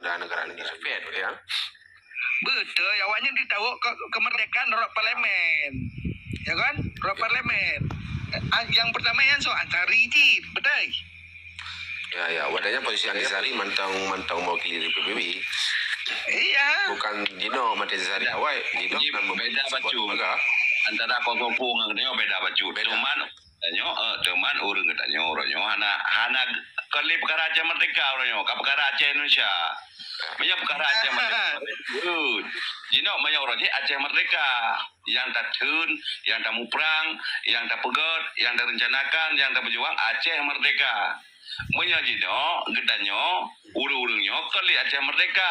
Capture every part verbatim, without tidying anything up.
Negara Uni Soviet, ya. Beutôi, awaknyan jitawök ke, kemerdekaan rot parlemen. Ya kan? Rot parlemen. Ah, nyang pertama nyan soe? Antasari cit, beutôi? Ya, ya. Padahai posisi Antasari mantong, mantong mewakili P B B. Iya. Bukan jinoe, mantong Antasari awai, jinoe kan beda bacut. Antara kosong ngon nyoe beda bacut. Beda. Cuman Tanyoe, eh, teuma ureuëng geutanyoe, uroe nyoe hana, hana kon lé peukara Aceh Merdeka uroe nyoe, ka peukara Aceh Indonesia. Meunyoe peukara Aceh Merdeka, jinoe meunyoe uroe jih Aceh Merdeka, nyang tatheun, nyang tamuprang, nyang tapeugét, nyang tarencanakan, nyang tapeujuang Aceh Merdeka. Meunyoe jinoe geutanyoe, ureuëng-ureuëng nyoe kon lé Aceh Merdeka,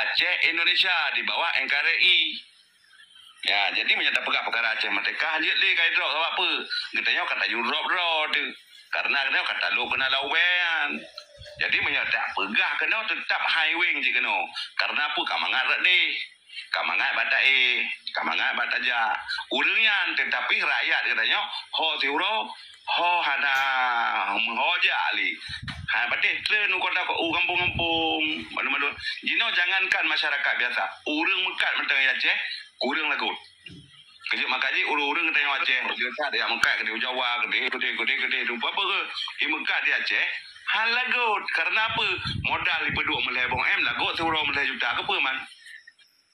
Aceh Indonesia di bawah N K R I. Ya, jadi meunyoe tapeugah peukara Aceh Merdeka, hanjeuet lé ka idrop, sabab peue? Geutanyoe ka tajurop droe teuh. Karena geutanyoe ka talok keunan lam ubé nyan. Jadi meunyoe tapeugah keunoe, teutap hai weng cit keunoe. Karena peue? Ka mangat rot deh. Ka mangat bak taéh, ka mangat bak tajak. Ureuëng nyan, teutapi rakyat geutanyoe ho siuroe, ho hana meuho jak lé. Hana patéh treun u kota, u gampông-gampông, mandum-mandum. Jinoe jangankan masyarakat biasa, ureuëng meukat mantong di Aceh, ureuëng lagot. Keujeuet maka jih ureuëng-ureuëng geutanyoe Aceh, jeuet that jak meukat keudéh u Jawa, keudéh, keudéh, keudéh, keudéh, di apa ke, di meukat di Aceh, hana lagot. Karena apa? Modal jipeuduek meulhèe boh M, lagot siuroe meulhèe juta, keupeue man?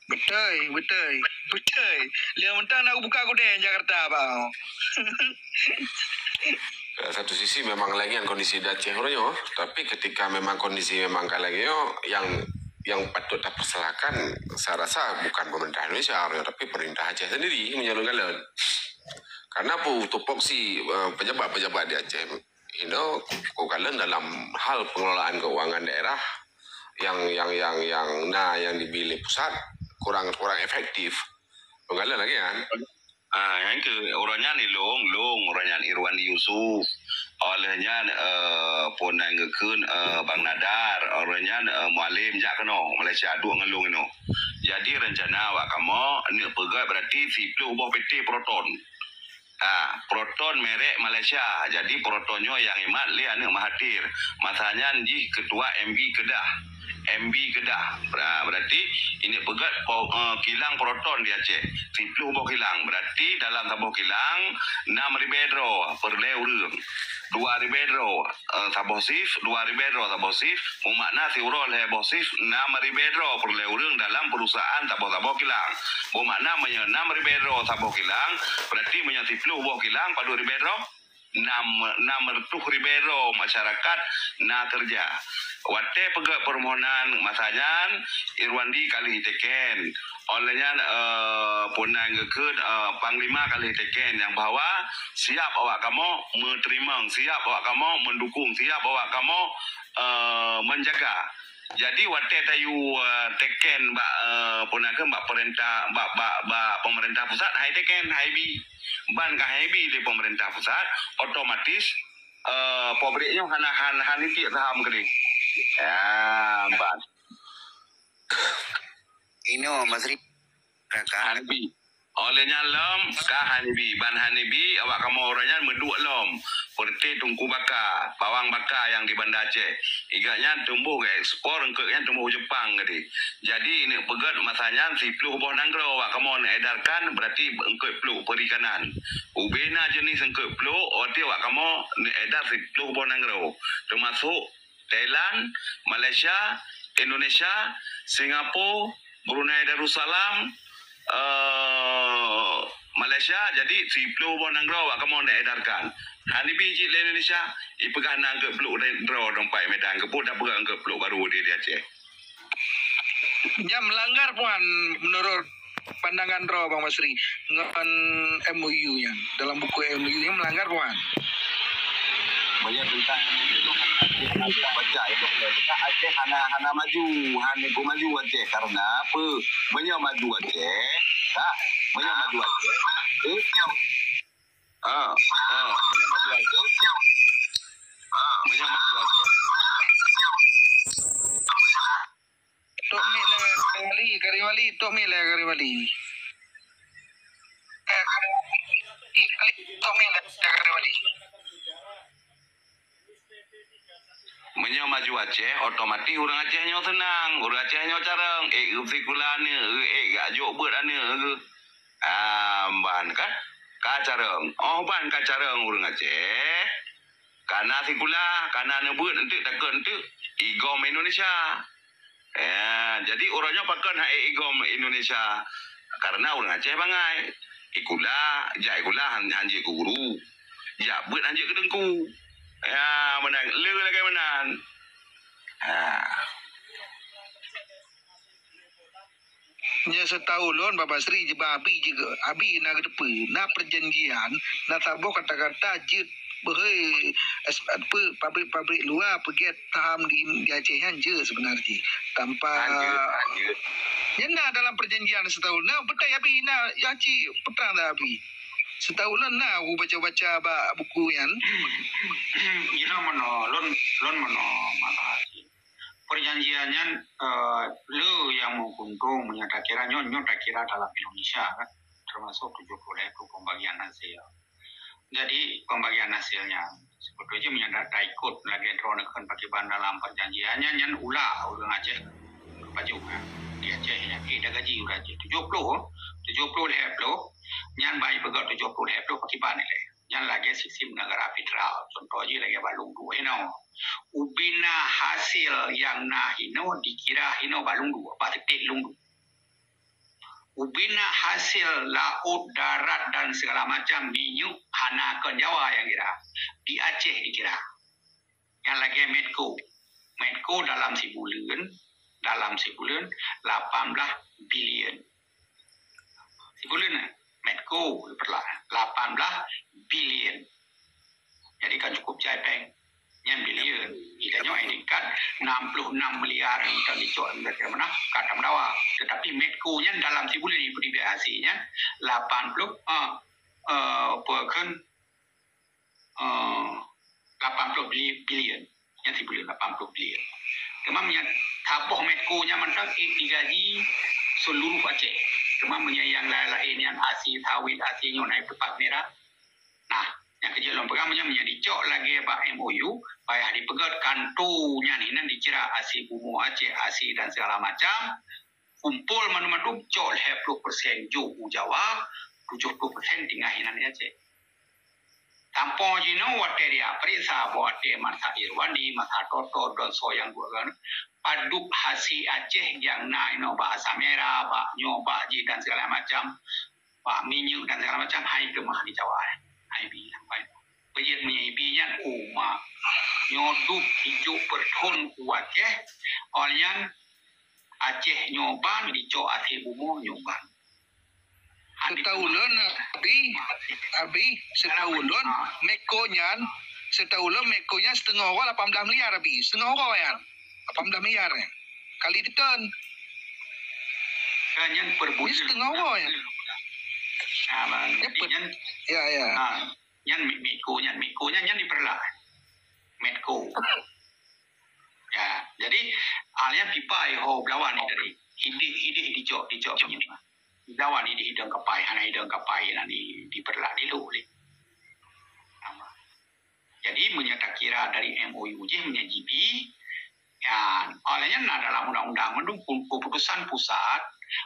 Beutôi, beutôi, beutôi. Lheueh mantong na buka gudang Jakarta, bang. Eh, satu sisi memang lagèe nyan kondisi di Aceh uroe nyoe, tapi ketika memang kondisi memang ka lagèe nyoe, yang, yang patut tapersalahkan, saya rasa bukan pemerintah Indonesia uroe nyoe, tapi pemerintah Aceh sendiri meunyoe lôn kalon. Karena apa? Tupoksi, eh, pejabat-pejabat di Aceh inoe, lôn kalon dalam hal pengelolaan keuangan daerah yang, yang, yang, yang na yang dibi lé pusat kurang, kurang efektif. Lôn kalon lagèe nyan. Ah, nyang keu uroe nyan ilôn, lôn uroe nyan Irwandi Yusuf. Óh lheueh nyan, eh, phon dan geukheun, eh, Bang Nadar. Uroe nyan, eh, Mualem jak keunoe Malaysia duek ngon lôn inoe. Jadi rencana awak kamoe neuk peugöt berarti siplôh boh P T Proton. Ah, Proton merek Malaysia. Jadi Proton nyoe nyang imat lé aneuk Mahathir. Masa nyan jih ketua M B Kedah. M B Kedah. Bra-, berarti ini peugöt po-, eh, kilang Proton di Aceh. Siplôh boh kilang. Berarti dalam saboh kilang enam ribèe droe peureulèe ureueng. Dua ribèe droe, eh, saboh sif, dua ribèe droe saboh sif. Meumakna siuroe lhèe boh sif, enam ribèe droe peureulèe ureueng dalam perusahaan saboh-saboh kilang. Meumakna meunyoe enam ribèe droe saboh kilang, berarti meunyoe siplôh boh kilang, padum ribèe droe? Enam, enam reutôh ribèe droe masyarakat na keureuja. Watèe peugöt peumohonan masa nyan, Irwandi ka lheueh teken. Óh lheueh nyan, eh, phon dan geukheun, eh, Panglima ka lheueh teken nyang bahwa siap awak kamoe meuteurimong, siap awak kamoe meudukong, siap awak kamoe, eh, menjaga. Jadi watèe tayue, eh, teken bak, eh, phon dan geukheun bak peurintah, bak, bak, bak pemerintah pusat, han teken, han bi. Ban ka han bi lé pemerintah pusat, otomatis, eh, pabrik nyoe hana, han, han itiek saham keudéh. Ya, ban. Inoe, Mas Ri-, kakak. Han bi. Óh lheueh nyan lom, ka han bi. Ban han bi, awak kamoe uroe nyan meuduek lom. Seperti tungku baka, bawang baka nyang di Banda Aceh. Iga nyan tumbuh geuekspor, eungkôt nyan tumbuh u Jepang keudéh. Jadi, ineuk peugöt masa nyan siplôh boh nanggroe awak kamoe neuedarkan, berarti eungkôt pluek perikanan. Ubé na jeunèh eungkôt pluek, watèe awak kamoe neuedar siplôh boh nanggroe. Teumasok Thailand, Malaysia, Indonesia, Singapura, Brunei Darussalam, eh, Malaysia, jadi siplôh boh nanggroe awak kamoe neuedarkan. Han bi jih lé Indonesia, ipeugah na eungkôt pluek droe teumpat Medan, keupeue tapeugah eungkôt pluek barô di, di Aceh. Nyan melanggar, Puan, menurut pandangan droe, Bang Basri, ngon M O U nyan, dalam buku M O U nyan melanggar, Puan? Banyak tentang itu, baca itu, Aceh hana, hana maju, hana maju Aceh. Karena apa? Meunyoe maju Aceh, tak? Meunyoe maju Aceh, eh, Ah, ah, meunyoe maju Aceh. Ah, meunyoe maju Aceh. Tok mik lé Kari Wali, Kari Wali, tok mik lé Kari Wali. Eh, Kari Wali, tok mik lé Kari Wali. Meunyoe maju Aceh, otomatis ureuëng Aceh nyoe seunang, ureuëng Aceh nyoe carông, ék geusikula aneuk, ék geujok beuet aneuk. Ah, ban kan? Ka carông. Oh, ban ka carông ureuëng Aceh. Kana sikula, kana neubeuet enteuk, takot enteuk, igom Indonesia. Ya, jadi uroe nyoe pakon hana igom Indonesia? Karena ureuëng Aceh bangai. Ikula, jak ikula han, han jeuet keu guru. Jak beuet han jeuet keu teungku. Ya, meunan. Le lagée meunan. Ha. Nyoe seutahun lôn Baba Sri jiba Abi jiga, Abi na geuteupeue, na perjanjian, na saboh kata-kata jeuet beuhôi, es-, apa, pabrik-pabrik luwa peugét saham di, di Aceh nyan jeuet seubeuna jih. Tanpa Lanjut, lanjut. Nyan na dalam perjanjian seutahun. Na beutôi Abi na, ya cit peutrang dah Abi. Seutahun lôn na aku baca-baca bak buku nyan. Inoe meunoe, lôn, lôn meunoe, Mak Haji. Perjanjian nyan, eh, le nyang meuuntông meunyoe takira nyoe, nyoe takira dalam Indonesia kan, termasuk tujuh puluh lhée peubagian hasil. Jadi, pembagian hasilnya, sebetulnya meunyoe ta ikot lagée droeneuh kheun pakriban dalam perjanjian nyan, nyan ula ureuëng Aceh keupajôh, kan. Di Aceh nyan, eh, dah gaji ureuëng Aceh tujuh puluh, tujuh puluh lhée ploh, nyan bai peugah tujuh puluh lhée ploh pakriban ilée. Nyan lagée sistem negara federal, contoh jih lagée bak Lungdu inoe. Ubena hasil nyang na hinoe dikira hinoe bak Lungdu, bak state Lungdu. Ubena hasil laôt, darat dan segala macam, minyeuk hana kon Jawa nyang kira, di Aceh dikira. Nyang lagée Medco. Medco dalam sibuleuen, dalam sibuleuen lapan belas bilion. Sibuleuen, eh, Medco dipeurlah lapan belas bilion. Jadi kan cukup jai péng. Nyan bilion. Kita nyoe tingkat enam puluh enam miliar yang kita dicok, yang kita mana, kata mendawa. Tetapi Medco nyan dalam sibuleuen yang diberi hasilnya lapan puluh, eh, eh, apa kan, eh, lapan puluh bili-, bilion. Nyan sibuleuen lapan puluh bilion. Teuma nyan saboh Medco nyan mantong, eh, digaji seluruh Aceh. Teuma meunyoe nyang laén-laén nyan hasil sawit, hasil nyoe na peupat mirah. Nah, nyang keujeuet lôn peugah meunyoe, meunyoe dicok lagée bak M O U, payah dipeugét kanto nyan hinan dicira hasil bumoe Aceh, hasil dan segala macam. Kumpul mandum-mandum, cok lhée ploh persen jok u Jawa, tujoh ploh persen tinggai hinan di Aceh. Tampong jinoe watée dia peuriksa, watée masa Irwandi, masa Toto, dan soe nyang dua kan, padub hasil Aceh nyang na inoe bak Asam Merah, bak nyoe, bak jih dan segala macam, bak minyeuk dan segala macam, hai keumah di Jawa, hai bi sampai. Peujeuet meunyoe ibi nyan uma. Nyoe dup ijok peuthon u Aceh, awai nyan Aceh nyoe ban, dicok até bumoe nyoe ban. Seutahun lôn, Abi, Abi, seutahun lôn, Medco nyan, seutahun lôn Medco nyan siteungoh uroe lapan belas miliar, Abi. Siteungoh uroe nyan, lapan belas miliar nyan. Kali teukon. Kan nyan per buleuen. Nyan siteungoh uroe nyan. Ah, bang. Nyan jadi per-, nyan, ya, ya. Ah, nyan Mi-, Medco nyan, Medco nyan, nyan dipeurlah. Medco. Ya, jadi, ah, nyan pipa iho beulawan ni tadi. Idéh, idéh dijok, dijok. Beulawan idéh idong kapai, hana idong kapai, na di, dipeurlah di lhok lé. Jadi, meunyoe takira dari M O U jih meunyoe jibi, ya, awai nyan na dalam undang-undang mandum, pu-, keputusan pusat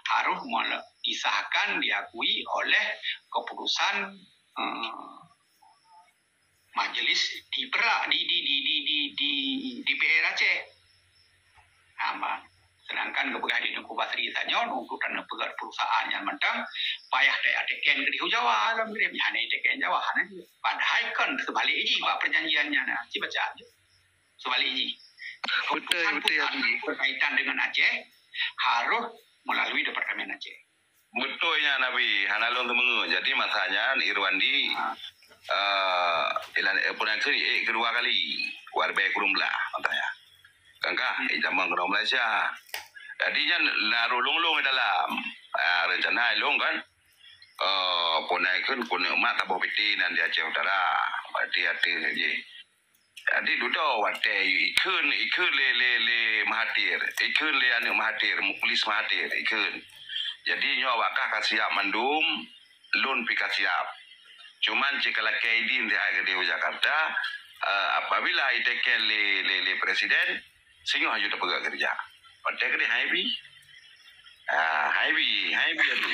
harus mele-, disahkan, diakui oleh keputusan, eh, majelis dipeurlah di, di, di, di, di, di D P R Aceh. Nah, ma-, sedangkan geupeugah di Teungku Basri tanyoe untuk taneupeugét perusahaan nyan mantong payah teuka teken keudéh u Jawa, alhamdulillah, hana teken Jawa, hana jih. Padahai kon seubalik jih bak perjanjian nyan, nah, ci baca jih. Seubalik jih. Beutôi, beutôi, Keputusan pusat Abi. Berkaitan dengan Aceh harus melalui Departemen Aceh. Beutôi nyan, Abi. Hana lôn teumeungeue. Jadi, masa nyan Irwandi, eh, ilan, eh, peue nan kheun, eh, keudua kali. Warbe kureueng blah, masa nyan. Kan kah, eh, jameun keunoe Malaysia. Jadi, nyan na roh lôn-lôn di dalam. Ah, reuncana lôn kan, eh, peue nan kheun, keuneuk mat saboh piti nan di Aceh Utara. Berarti ateueh jih. Jadi dudoe watée ikheun, ikheun lé, lé, lé Mahathir, ikheun lé aneuk Mahathir, Muklis Mahathir, ikheun. Jadi nyoe awak kah ka siap mandum, lôn pih ka siap. Cuman cit ka lakée idin siat keudéh u Jakarta, Ah, apabila iteken lé, lé, lé presiden, singoh aju tapeugah keureuja. Watèe keudeh hai bi. Ah, hai bi, hai bi adu.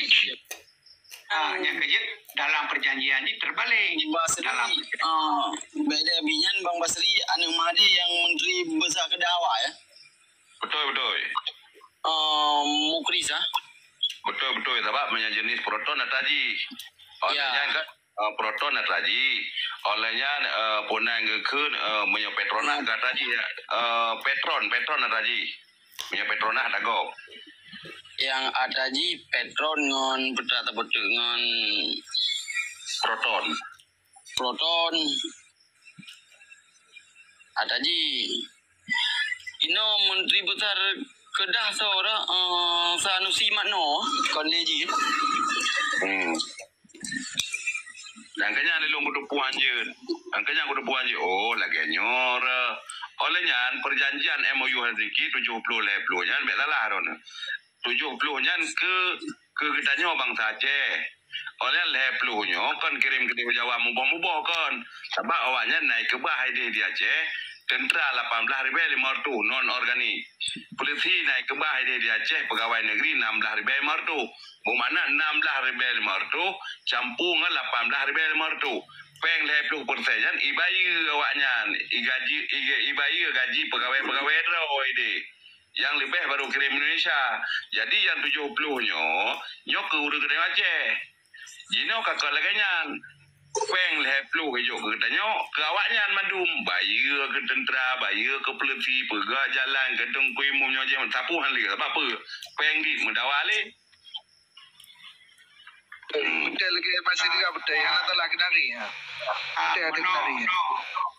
Ah, nyang keujeuet dalam perjanjian jih terbalik. Bang Basri, dalam ah, beda bi nyan Bang Basri aneuk Mahdi nyang menteri besar keudah awak, ya? Betul, betul. Ah, Mukris, ah? Betul, betul. Sabab meunyo jenis proton atra jih. Oh, ya. Nyan kan, ah, proton atra jih. Oleh nyan, eh, Ponang geukheun, eh, meunyo Petronas ka atra jih, ya. Eh, Petron, Petron atra jih. Meunyo Petronas atra gob. Nyang atra jih Petron ngon peue tapeuteuet ngon proton. Proton. Atra jih. Inoe menteri besar keudah soe, eh, Sanusi Makno, kon lé jih. Hmm. Nyang keu nyan lôn kuteupeu jeuet. Nyang keu nyan kuteupeu jeuet. Oh, lagèe nyoe. Oleh nyan, perjanjian M O U Helsinki tujoh ploh lhèe ploh nyan bèk salah droeneuh. Tujoh ploh nyan keu, keu geutanyoe bansa Aceh. Oleh nyan lhèe ploh nyoe kon kirém keudéh Jawa muboh-muboh kon. Sabab awaknyan na ikeubah idéh di Aceh, teuntra lapan blah ribèe limong reutôh non organik. Polisi na ikeubah idéh di Aceh, pegawai negeri nam blah ribèe limong reutôh. Beumakna nam blah ribèe limong reutôh campur ngon lapan blah ribèe limong reutôh. Pèng lhèe ploh persen nyan ibayeue awaknyan, igaji, iga-, ibayeue gaji pegawai-pegawai droe idéh. Nyang leubeh barô kirém Indonesia. Jadi nyang tujoh ploh nyoe, nyoe keu ureueng geutanyoe Aceh. Jinoe ka kon lagèe nyan. Pèng lhèe ploh ijok keu geutanyoe, keu awaknyan mandum. Bayeue keu teuntra, bayeue keu polisi, peugah jalan, keu teungku imum nyoe jih, sapeue han lé, sabab peue? Pèng di meudawa lé. Beutôi lagèe Mas Indra, beutôi. Hana salah keudari, ha. Ah, beutôi ada keudari, ha.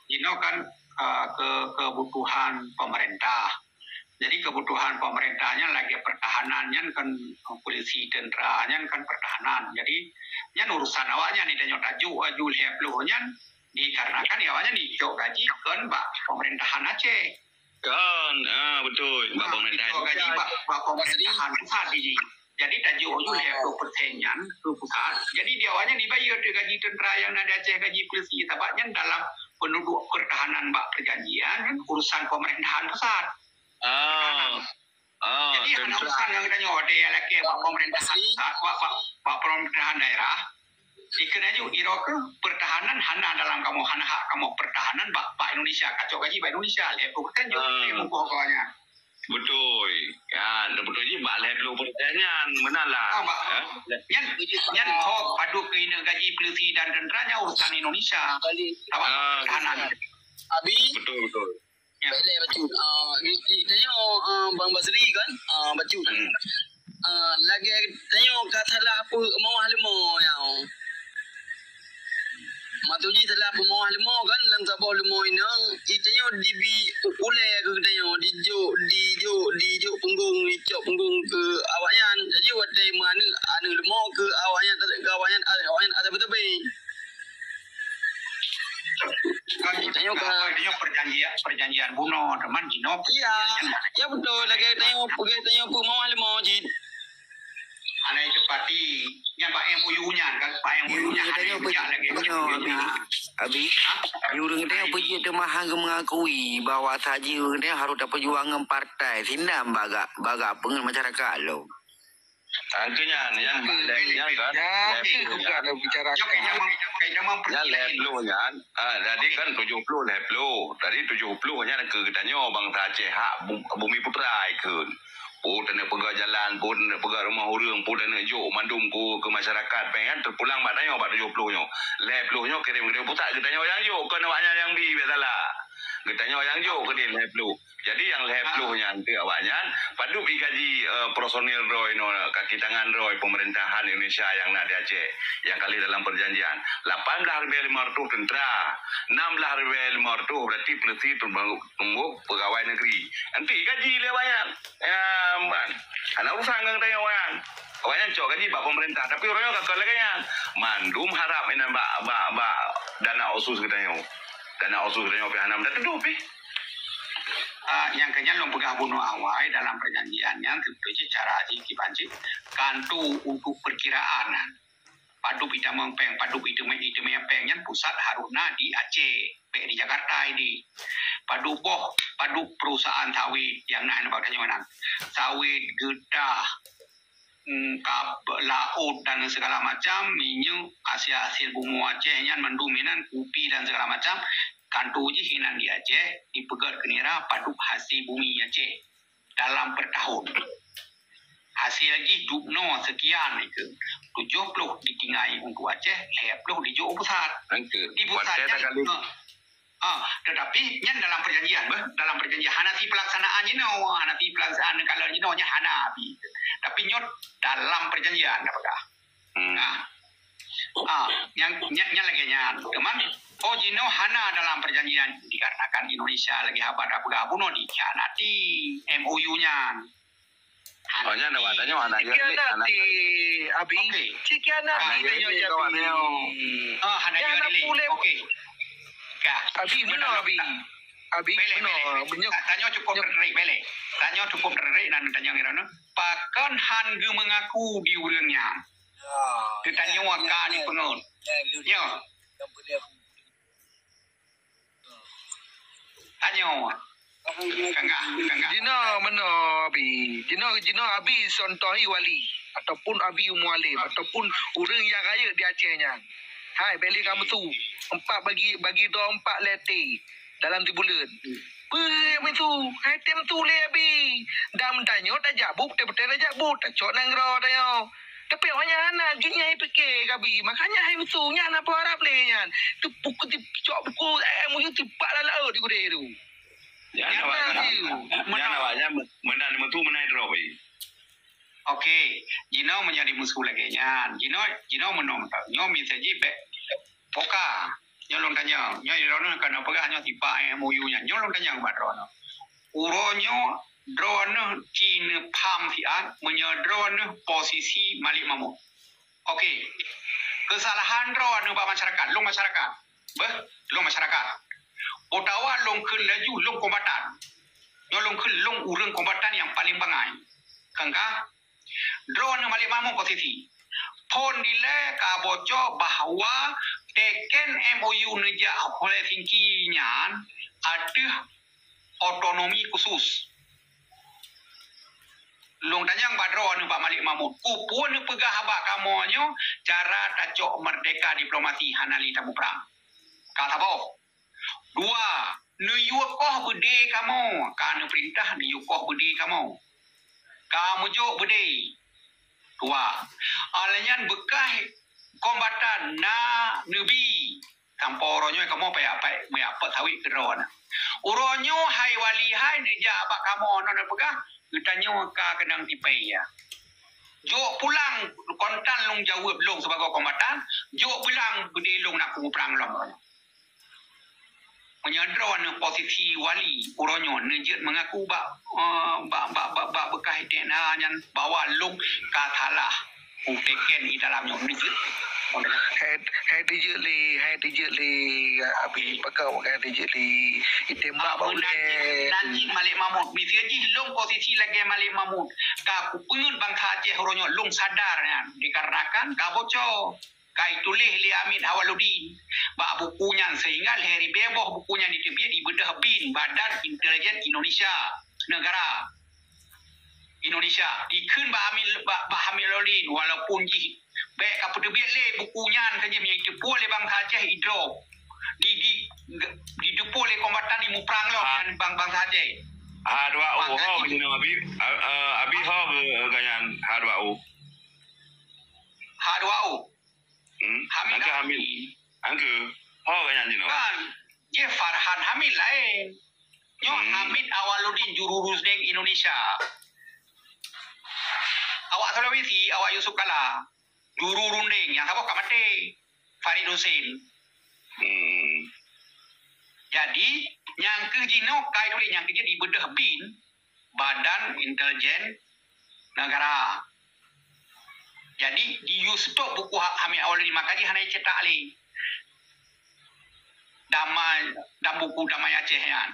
Jinoe kan, ah, ke-, kebutuhan pemerintah. Jadi, kebutuhan pemerintah nyan lagèe pertahanan nyan kan, eh, polisi, tentera nyan kan pertahanan. Jadi, nyan urusan awaknyan, tanyoe tajok aju lhèe ploh nyan dikarenakan awaknyan ijok gaji kon bak pemerintahan Aceh. Kan, ah, betul. Bak pemerintahan. Ijok gaji bak, bak pemerintahan pusat jih. Jadi, tajok aju lhèe ploh persen nyan keu pusat. Jadi, di awaknyan ibayeue teuh gaji tentera nyang na di Aceh, gaji polisi. Sabab nyan dalam penduduk pertahanan bak perjanjian, urusan pemerintahan pusat. Ah. Ah, jadi, hana urusan ngon geutanyoe, watèe lakèe bak pemerintahan pusat, bak, bak, bak pemerintahan daerah. Dikheun aju, iroe keuh pertahanan hana dalam kamoe, hana hak kamoe pertahanan bak, bak Indonesia, kacok gaji bak Indonesia, lhèe ploh persen jok, ah, lhèe ploh persen nyan. Beutôi. Ya, beutôi jih bak lhèe ploh persen nyan, meunan lah. Ah, bak, nyan, nyan ho padub keu ineuk gaji polisi dan tentera nyan urusan Indonesia. Sabab pertahanan. Abi? Betul, betul. Ya. Baik, bacut. Ah, i-, i-, tanyoe, ah, Bang Basri kan? Ah, bacut. Hmm. Ah, lagèe tanyoe ka salah peuet mawah leumo nyoe. Maksud jih salah peuet mawah leumo kan, lam saboh leumo inong, i tanyoe dibi ulèe keu tanyoe, dijok, dijok, dijok peunggong, dicok peunggong keu awaknyan. Jadi, watèe meuaneuk, aneuk leumo keu awaknyan, keu awaknyan, awaknyan ata beuteubi. Kan tanyoe ka, tanyoe perjanjian, perjanjian bunoe, teuma jinoe. Iya, ya beutôi, lagèe tanyoe, lagèe tanyoe peuet mawah leumo jih. Hana iteupati, nyan bak M O U nyan kan, bak M O U nyan hana ijak lagèe. Abi, abi, ureueng tanyoe peujeuet teuma han geumengakui bahwa saji ureueng tanyoe harôh tapeujuang ngon partai, sinan bagak, bagak peungeut masyarakat lom. Ah, keu nyan, nyan, nyan kan, nyan lhèe ploh nyan. Nyan lhèe ploh nyan. Ah, jadi kan tujoh ploh lhèe ploh. Jadi tujoh ploh nyan keu geutanyoe bansa Aceh hak bu-, bumi putra ikheun. Peue taneuk peugah jalan, peue taneuk peugah rumoh ureueng, peue taneuk jok mandum keu, keu masyarakat, pèng nyan teupulang bak tanyoe bak tujoh ploh nyoe. Lhèe ploh nyoe kirém keu pusat, geutanyoe nyang jok, kon awaknyan nyang bi, biasalah. Geutanyoe nyang jok keudeh lhèe ploh. Jadi nyang lhèe ploh nyan keu awaknyan, padub i gaji, eh, personil droe inoe, kaki tangan droe pemerintahan Indonesia nyang na di Aceh, nyang ka lheueh dalam perjanjian. Lapan blah ribèe limong reutôh tentera, nam blah ribèe limong reutôh berarti polisi, teungoh pegawai negeri. Nanti gaji lé awaknyan. Ya, man. Hana urusan ngon geutanyoe awaknyan. Awaknyan cok gaji bak pemerintah, tapi uroe nyoe ka kon lagèe nyan. Mandum harab inan bak, bak, bak dana otsus geutanyoe. Dana otsus geutanyoe pih hana meunan teudup pih. Ah, nyang keu nyan lôn peugah bunoe awai dalam perjanjian nyan, teupeue cit cara jih kiban cit. Kan tu untuk perkiraan. padub itamong péng, padub iteumé, iteumé péng nyan pusat harôh na di Aceh, bék di Jakarta idéh. Padub boh, padub perusahaan sawit nyang na nibak tanyoe nyan. Sawit, geudah, mm, kap-, laôt dan segala macam, minyeuk, hasil-hasil bumoe Aceh nyan mandum inan, kupi dan segala macam, kantô jih inan di Aceh, dipeugét keu nira padub hasil bumi Aceh dalam per tahun. Hasil jih dubnoe sekian itu, tujoh ploh ditinggai untuk Aceh, lhèe ploh dijok u pusat. Angke. Di pusat nyan, ha, ha, tetapi nyan dalam perjanjian, beh, dalam perjanjian. Hana si pelaksanaan jinoe, hana si pelaksanaan kalau jinoe nyan hana abi. Tapi nyoe dalam perjanjian dah peugah. Hmm. Nah. Ah, nyang, nyang, nyang lagèe nyan. Cuman, oh, jinoe hana dalam perjanjian dikarenakan Indonesia lagèe haba tapeugah bunoe dikhianati M O U nyan. Hana. Oh, nyan awak tanyoe hana jadi, hana jadi. Abi. Oke. Cikhianati hana jadi, tanyoe kawan Abi. Oh, hana jadi. Oke. Ka. Abi, meunoe, Abi. Abi, beleh, meunoe, beleh. Tanyoe cukup terik, beleh. Tanyoe cukup terik dan tanyoe ngira, pakon han geumeungaku di ureueng nyan? Teutanyoe ka dipeungeut. Nyoe. Tanyoe. Kangga, kangga. Jinoe meunoe, Abi. Jinoe, jinoe Abi contohi wali ataupun Abi mualim ataupun ureueng nyang rayeuk di Aceh nyan. Hai, bèk lé kamoe su. Empat bagi, bagi droe empat lé T dalam sibuleuen. Peue meusu? Hai tem su lé Abi. Dan tanyoe tajak buet, beutôi-beutôi tajak buet, tacok nanggroe tanyoe. Tapi awaknyan hana, jih nyan pike Abi. Makanya hai meusu nyan hana peuharab lé nyan. Teupuk, teucok buku M O U teupak lam laôt di gudée tu. Nyan awaknyan, nyan awaknyan meunan meusu meunan droe. Oke, jinoe meunyoe dimeusu lagèe nyan, jinoe, jinoe meunoe mantong. Nyoe miseue jih bèk poka. Nyoe lôn tanyong, nyoe droeneuh ka na peugah nyoe sipa M O U nyan. Nyoe lôn tanyong bak droeneuh. Uroe nyoe droeneuh ci neupham siat meunyoe droeneuh posisi Malik Mahmud. Oke. Keusalahan droeneuh bak masyarakat, lôn masyarakat. Beuh, lôn masyarakat. Utawa lôn kheun laju lôn kombatan. Nyoe lôn kheun lôn ureueng kombatan nyang paleng bangai. Kangka, droeneuh Malik Mahmud posisi. Phon dilèe ka boco bahwa teken M O U neujak Helsinki nyan ateueh otonomi khusus. Lôn tanyong bak droeneuh bak Malik Mahmud, keupeue neupeugah bak kamoe nyoe cara tacok merdeka diplomasi hana lé tamuprang? Ka saboh. Dua, neuyue koh beudé kamoe, ka neupeurintah neuyue koh beudé kamoe. Ka meujok beudé. Dua, alèh nyan beukah kombatan na neubi. Sampoe uroe nyoe kamoe payah, payah meuapot sawit keudroe na. Uroe nyoe hai wali hai neujak bak kamoe nyoe neupeugah, geutanyoe ka keunong tipèe ya. Jok pulang kontan lôn jaweueb lôn sibagoe kombatan, jok pulang beudé lôn na kumuprang lom uroe nyoe. Meunyoe droeneuh posisi wali uroe nyoe neujeuet meungaku bak, eh, bak, bak, bak, bak beukah D N A nyan bahwa lôn ka salah. Uteken di dalam nyoe neujeuet. Hai, hai teujeuet lé, hai teujeuet lé, Abi pakon hai teujeuet lé. Itembak bak ulèe. Najib Malik Mahmud. Miseue jih lôn posisi lagèe Malik Mahmud. Ka kupeungeut bansa Aceh uroe nyoe lôn sadar nyan. Dikarenakan ka boco. Ka ituléh lé Hamid Awaludin bak buku nyan sehingga lhèe ribèe boh buku nyan jiteubiet, ibeudôh bin Badan Intelijen Indonesia Negara. Indonesia. Dikheun bak Hamid, bak, bak Hamid Awaludin, walaupun jih bèk ka peuteubiet lé buku nyan, ka jih meunyoe jiteupeue lé bansa Aceh idrob. Di, di, di, jiteupeue lé kombatan imuprang lom nyan bang-, bansa Aceh. H dua O ho jinoe Abi, eh, Abi ho keu, keu nyan H dua O. H dua O. Hmm? Hamid Angka Hamid. Hamid. Angka. Ho ka nyan jinoe. Kan, jih Farhan Hamid laén. Nyoe Hmm. Hamid Awaludin juru rundeng Indonesia. Awak Sulawesi, awak Yusuf Kala. Juru rundeng, nyang saboh ka maté. Farid Hussein. Hmm. Jadi, nyang keuh jinoe kai tuléh nyang keuh jih ibeudôh bin Badan Intelijen Negara. Jadi, di Yusuf buku Ha-, Hamid Awaludin maka jih hana cetak lé. Damai, dan buku Damai Aceh nyan.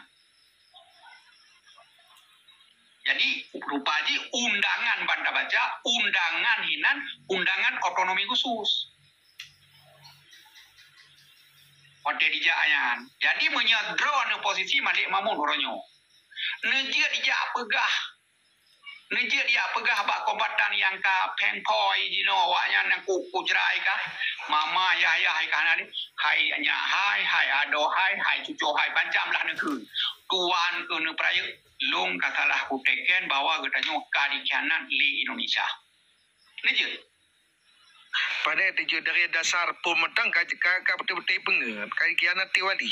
Jadi, rupa jih undangan ban tabaca, undangan hinan, undangan otonomi khusus. Watèe dijak nyan. Jadi meunyoe droeneuh posisi Malik Mahmud uroe nyoe, neujeuet dijak peugah, neujeuet dijak peugah bak kombatan nyang ka pèng phôi jinoe awaknyan nyang ku-, kujrai kah, mama yah-yah hai kah na lé, hai nyak hai, hai adoe hai, hai cucoe hai, banca blah neukheun. Tuan keuh neupeurayeuk, lôn ka salah kuteken bahwa geutanyoe ka dikhianat lé Indonesia. Neujeuet. Padahai tujuh dari dasar pun mantong ka, ka, ka beutôi-beutôi peungeuet, ka dikhianati wali.